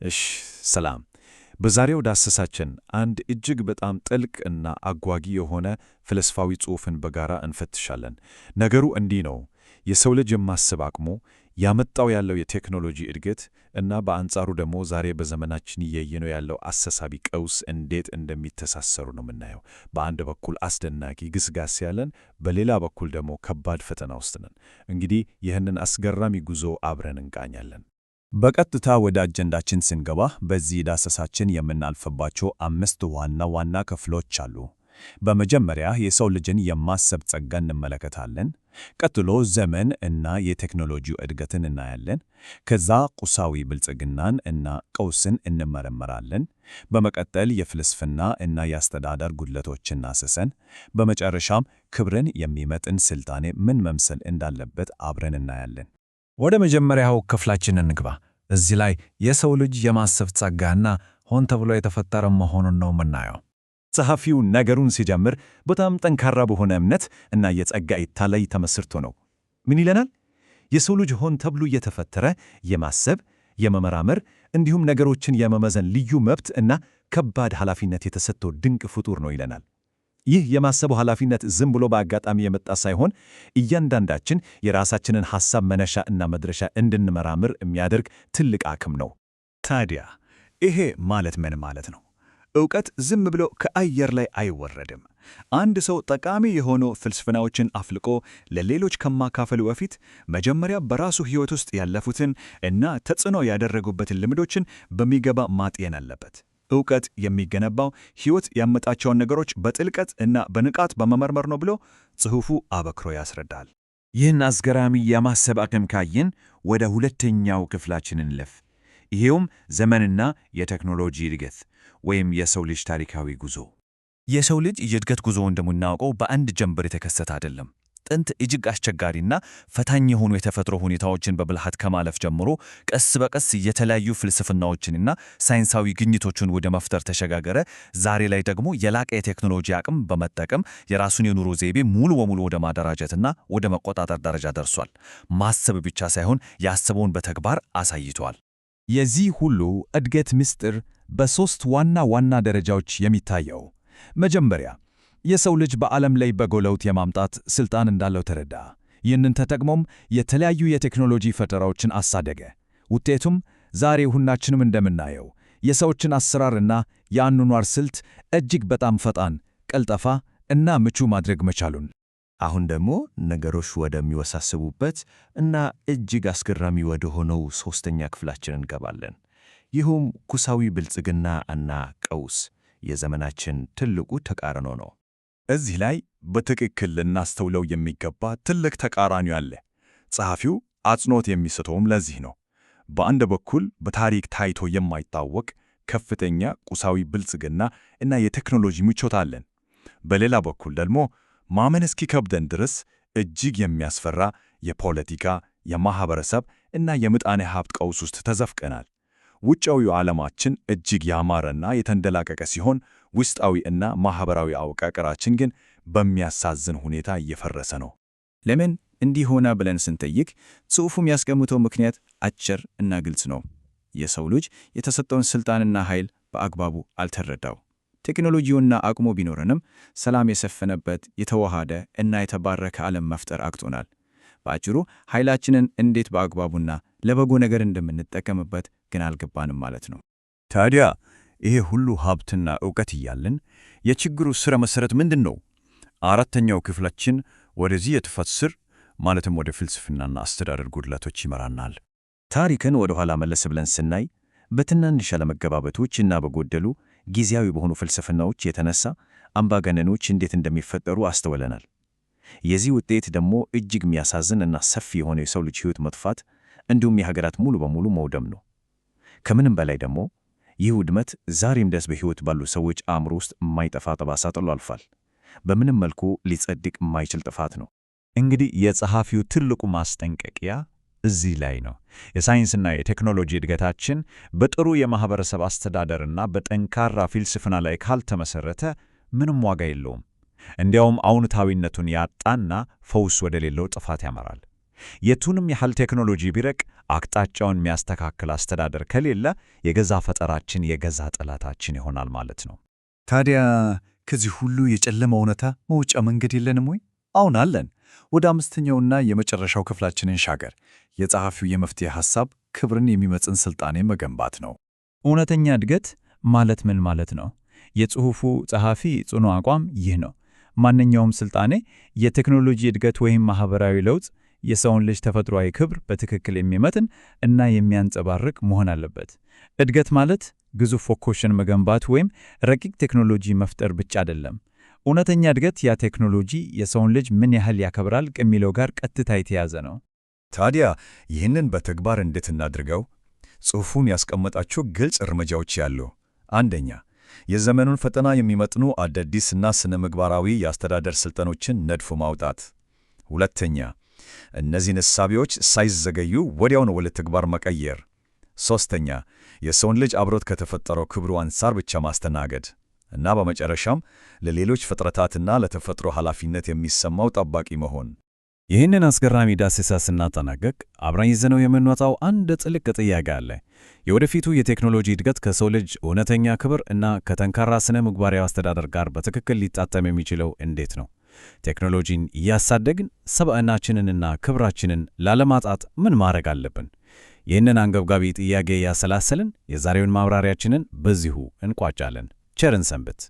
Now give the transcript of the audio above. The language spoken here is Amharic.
እሽ፣ ሰላም። በዛሬው ዳሰሳችን አንድ እጅግ በጣም ጥልቅ እና አጓጊ የሆነ ፍልስፋዊ ጽሑፍን በጋራ እንፈትሻለን። ነገሩ እንዲህ ነው። የሰው ልጅ የማሰብ አቅሙ ያመጣው ያለው የቴክኖሎጂ እድገት እና በአንጻሩ ደግሞ ዛሬ በዘመናችን እያየነው ያለው አሳሳቢ ቀውስ እንዴት እንደሚተሳሰሩ ነው የምናየው። በአንድ በኩል አስደናቂ ግስጋሴ ያለን፣ በሌላ በኩል ደግሞ ከባድ ፈተና ውስጥ ነን። እንግዲህ ይህንን አስገራሚ ጉዞ አብረን እንቃኛለን። በቀጥታ ወደ አጀንዳችን ስንገባ በዚህ ዳሰሳችን የምናልፍባቸው አምስት ዋና ዋና ክፍሎች አሉ። በመጀመሪያ የሰው ልጅን የማሰብ ጸጋ እንመለከታለን። ቀጥሎ ዘመን እና የቴክኖሎጂው እድገትን እናያለን። ከዛ ቁሳዊ ብልጽግናን እና ቀውስን እንመረምራለን። በመቀጠል የፍልስፍና እና የአስተዳደር ጉድለቶችን እናስሰን። በመጨረሻም ክብርን የሚመጥን ስልጣኔ ምን መምሰል እንዳለበት አብረን እናያለን። ወደ መጀመሪያው ክፍላችን እንግባ። እዚህ ላይ የሰው ልጅ የማሰብ ጸጋና ሆን ተብሎ የተፈጠረ መሆኑን ነው የምናየው። ጸሐፊው ነገሩን ሲጀምር በጣም ጠንካራ በሆነ እምነት እና የጸጋ እይታ ላይ ተመስርቶ ነው። ምን ይለናል? የሰው ልጅ ሆን ተብሎ የተፈጠረ የማሰብ፣ የመመራመር እንዲሁም ነገሮችን የመመዘን ልዩ መብት እና ከባድ ኃላፊነት የተሰጠው ድንቅ ፍጡር ነው ይለናል። ይህ የማሰቡ ኃላፊነት ዝም ብሎ በአጋጣሚ የመጣ ሳይሆን እያንዳንዳችን የራሳችንን ሐሳብ መነሻ እና መድረሻ እንድንመራምር የሚያደርግ ትልቅ አቅም ነው። ታዲያ ይሄ ማለት ምን ማለት ነው? እውቀት ዝም ብሎ ከአየር ላይ አይወረድም። አንድ ሰው ጠቃሚ የሆኑ ፍልስፍናዎችን አፍልቆ ለሌሎች ከማካፈሉ በፊት መጀመሪያ በራሱ ሕይወት ውስጥ ያለፉትን እና ተጽዕኖ ያደረጉበትን ልምዶችን በሚገባ ማጤን አለበት። እውቀት የሚገነባው ሕይወት ያመጣቸውን ነገሮች በጥልቀት እና በንቃት በመመርመር ነው ብሎ ጽሑፉ አበክሮ ያስረዳል። ይህን አስገራሚ የማሰብ አቅም ካየን ወደ ሁለተኛው ክፍላችን እንለፍ። ይሄውም ዘመንና የቴክኖሎጂ እድገት ወይም የሰው ልጅ ታሪካዊ ጉዞ። የሰው ልጅ የእድገት ጉዞ እንደምናውቀው በአንድ ጀንበር የተከሰተ አይደለም። ጥንት እጅግ አስቸጋሪና ፈታኝ የሆኑ የተፈጥሮ ሁኔታዎችን በብልሃት ከማለፍ ጀምሮ ቀስ በቀስ የተለያዩ ፍልስፍናዎችንና ሳይንሳዊ ግኝቶችን ወደ መፍጠር ተሸጋገረ። ዛሬ ላይ ደግሞ የላቀ የቴክኖሎጂ አቅም በመጠቀም የራሱን የኑሮ ዘይቤ ሙሉ በሙሉ ወደ ማደራጀትና ወደ መቆጣጠር ደረጃ ደርሷል። ማሰብ ብቻ ሳይሆን ያሰበውን በተግባር አሳይቷል። የዚህ ሁሉ እድገት ምስጢር በሦስት ዋና ዋና ደረጃዎች የሚታየው። መጀመሪያ፣ የሰው ልጅ በዓለም ላይ በጎ ለውጥ የማምጣት ሥልጣን እንዳለው ተረዳ። ይህንን ተጠቅሞም የተለያዩ የቴክኖሎጂ ፈጠራዎችን አሳደገ። ውጤቱም ዛሬ ሁላችንም እንደምናየው የሰዎችን አሰራርና የአኗኗር ስልት እጅግ በጣም ፈጣን፣ ቀልጣፋ እና ምቹ ማድረግ መቻሉን። አሁን ደግሞ ነገሮች ወደሚወሳሰቡበት እና እጅግ አስገራሚ ወደ ሆነው ሦስተኛ ክፍላችን እንገባለን። ይህም ቁሳዊ ብልጽግና እና ቀውስ የዘመናችን ትልቁ ተቃርኖ ነው። እዚህ ላይ በትክክል ልናስተውለው የሚገባ ትልቅ ተቃራኒ አለ። ጸሐፊው አጽንዖት የሚሰጠውም ለዚህ ነው። በአንድ በኩል በታሪክ ታይቶ የማይታወቅ ከፍተኛ ቁሳዊ ብልጽግና እና የቴክኖሎጂ ምቾት አለን። በሌላ በኩል ደግሞ ማመን እስኪከብደን ድረስ እጅግ የሚያስፈራ የፖለቲካ፣ የማኅበረሰብ እና የምጣኔ ሀብት ቀውስ ውስጥ ተዘፍቀናል። ውጫዊው ዓለማችን እጅግ ያማረና የተንደላቀቀ ሲሆን፣ ውስጣዊ እና ማኅበራዊ አወቃቀራችን ግን በሚያሳዝን ሁኔታ እየፈረሰ ነው። ለምን እንዲህ ሆነ ብለን ስንጠይቅ ጽሑፉ የሚያስቀምጠው ምክንያት አጭር እና ግልጽ ነው። የሰው ልጅ የተሰጠውን ሥልጣንና ኃይል በአግባቡ አልተረዳው። ቴክኖሎጂውና አቅሙ ቢኖረንም ሰላም የሰፈነበት የተዋሃደ እና የተባረከ ዓለም መፍጠር አቅቶናል። በአጭሩ ኃይላችንን እንዴት በአግባቡና ለበጎ ነገር እንደምንጠቀምበት ግን አልገባንም ማለት ነው። ታዲያ ይሄ ሁሉ ሀብትና ዕውቀት እያለን የችግሩ ስረ መሠረት ምንድን ነው? አራተኛው ክፍላችን ወደዚህ የጥፋት ስር ማለትም ወደ ፍልስፍናና አስተዳደር ጉድለቶች ይመራናል። ታሪክን ወደ ኋላ መለስ ብለን ስናይ በትናንሽ አለመግባባቶች እና በጎደሉ ጊዜያዊ በሆኑ ፍልስፍናዎች የተነሳ አምባገነኖች እንዴት እንደሚፈጠሩ አስተውለናል። የዚህ ውጤት ደግሞ እጅግ የሚያሳዝን እና ሰፊ የሆነ የሰው ልጅ ሕይወት መጥፋት እንዲሁም የሀገራት ሙሉ በሙሉ መውደም ነው። ከምንም በላይ ደግሞ ይህ ውድመት ዛሬም ድረስ በሕይወት ባሉ ሰዎች አእምሮ ውስጥ የማይጠፋ ጠባሳ ጥሎ አልፏል። በምንም መልኩ ሊጸድቅ የማይችል ጥፋት ነው። እንግዲህ የጸሐፊው ትልቁ ማስጠንቀቂያ እዚህ ላይ ነው። የሳይንስና የቴክኖሎጂ እድገታችን በጥሩ የማኅበረሰብ አስተዳደርና በጠንካራ ፍልስፍና ላይ ካልተመሠረተ ምንም ዋጋ የለውም። እንዲያውም አዎንታዊነቱን ያጣና ፈውስ ወደሌለው ጥፋት ያመራል። የቱንም ያህል ቴክኖሎጂ ቢረቅ አቅጣጫውን የሚያስተካክል አስተዳደር ከሌለ የገዛ ፈጠራችን የገዛ ጠላታችን ይሆናል ማለት ነው። ታዲያ ከዚህ ሁሉ የጨለመ እውነታ መውጫ መንገድ የለንም ወይ? አሁን አለን። ወደ አምስተኛውና የመጨረሻው ክፍላችን እንሻገር። የጸሐፊው የመፍትሄ ሐሳብ ክብርን የሚመጥን ስልጣኔ መገንባት ነው። እውነተኛ እድገት ማለት ምን ማለት ነው? የጽሑፉ ጸሐፊ ጽኑ አቋም ይህ ነው። ማንኛውም ስልጣኔ፣ የቴክኖሎጂ እድገት ወይም ማህበራዊ ለውጥ የሰውን ልጅ ተፈጥሯዊ ክብር በትክክል የሚመጥን እና የሚያንጸባርቅ መሆን አለበት። እድገት ማለት ግዙፍ ፎቆችን መገንባት ወይም ረቂቅ ቴክኖሎጂ መፍጠር ብቻ አይደለም። እውነተኛ እድገት ያ ቴክኖሎጂ የሰውን ልጅ ምን ያህል ያከብራል ከሚለው ጋር ቀጥታ የተያዘ ነው። ታዲያ ይህንን በተግባር እንዴት እናድርገው? ጽሑፉን ያስቀመጣቸው ግልጽ እርምጃዎች ያሉ፣ አንደኛ፣ የዘመኑን ፈተና የሚመጥኑ አዳዲስና ስነ ምግባራዊ የአስተዳደር ስልጠኖችን ነድፎ ማውጣት። ሁለተኛ፣ እነዚህን እሳቤዎች ሳይዘገዩ ወዲያውኑ ወደ ተግባር መቀየር። ሦስተኛ፣ የሰውን ልጅ አብሮት ከተፈጠረው ክብሩ አንጻር ብቻ ማስተናገድ እና በመጨረሻም ለሌሎች ፍጥረታትና ለተፈጥሮ ኃላፊነት የሚሰማው ጠባቂ መሆን። ይህንን አስገራሚ ዳሰሳ ስናጠናቀቅ አብረን ይዘነው የምንወጣው አንድ ጥልቅ ጥያቄ አለ። የወደፊቱ የቴክኖሎጂ እድገት ከሰው ልጅ እውነተኛ ክብር እና ከጠንካራ ስነ ምግባራዊ አስተዳደር ጋር በትክክል ሊጣጠም የሚችለው እንዴት ነው? ቴክኖሎጂን እያሳደግን ሰብዕናችንንና ክብራችንን ላለማጣት ምን ማድረግ አለብን? ይህንን አንገብጋቢ ጥያቄ ያሰላሰልን የዛሬውን ማብራሪያችንን በዚሁ እንቋጫለን። ቸርን ሰንብት።